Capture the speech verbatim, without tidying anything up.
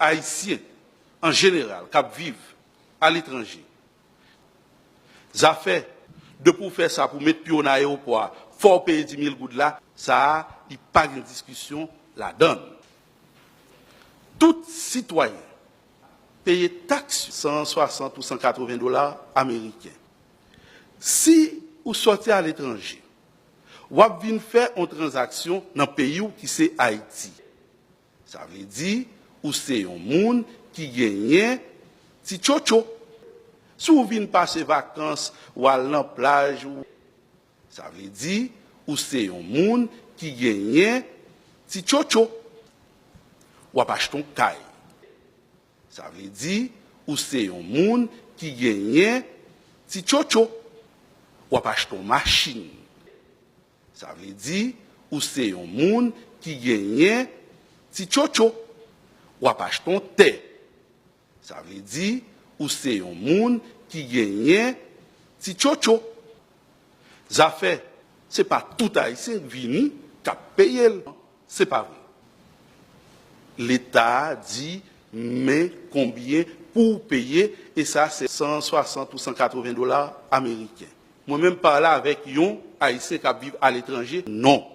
Ayisyen, an jeneral, k ap viv aletranje. Zafè de pou w fè sa, pou w met pye w nan ayewopò a, fò w peye dis mil goud la, sa a, li pa gen diskisyon ladan l. Tout sitwayen peye taks san swasant ou san katreven dola ameriken. Si ou sòti aletranje, w ap vin fè yon tranzaksyon nan peyi w ki se Ayiti. Sa vle di ou se yon moun ki genyen ti tchotcho. Si w vin pase vakans, w al nan plaj, ou, sa vle di ou se yon moun ki genyen ti tchotcho. W ap achte yon kay. Sa vle di ou se yon moun ki genyen ti tchotcho. W ap achte yon machin. Sa vle di ou se yon moun ki genyen ti tchotcho. W ap achte yon tè. Sa vle di ou se yon moun ki genyen ti tchotcho. Zafè, se pa tout Ayisyen k vini k ap peye l. Se pa vre. Leta a di men konbyen pou w peye, e sa se san swasant ou san katreven dola ameriken. Mwen menm pale avèk yon Ayisyen k ap viv aletranje, non.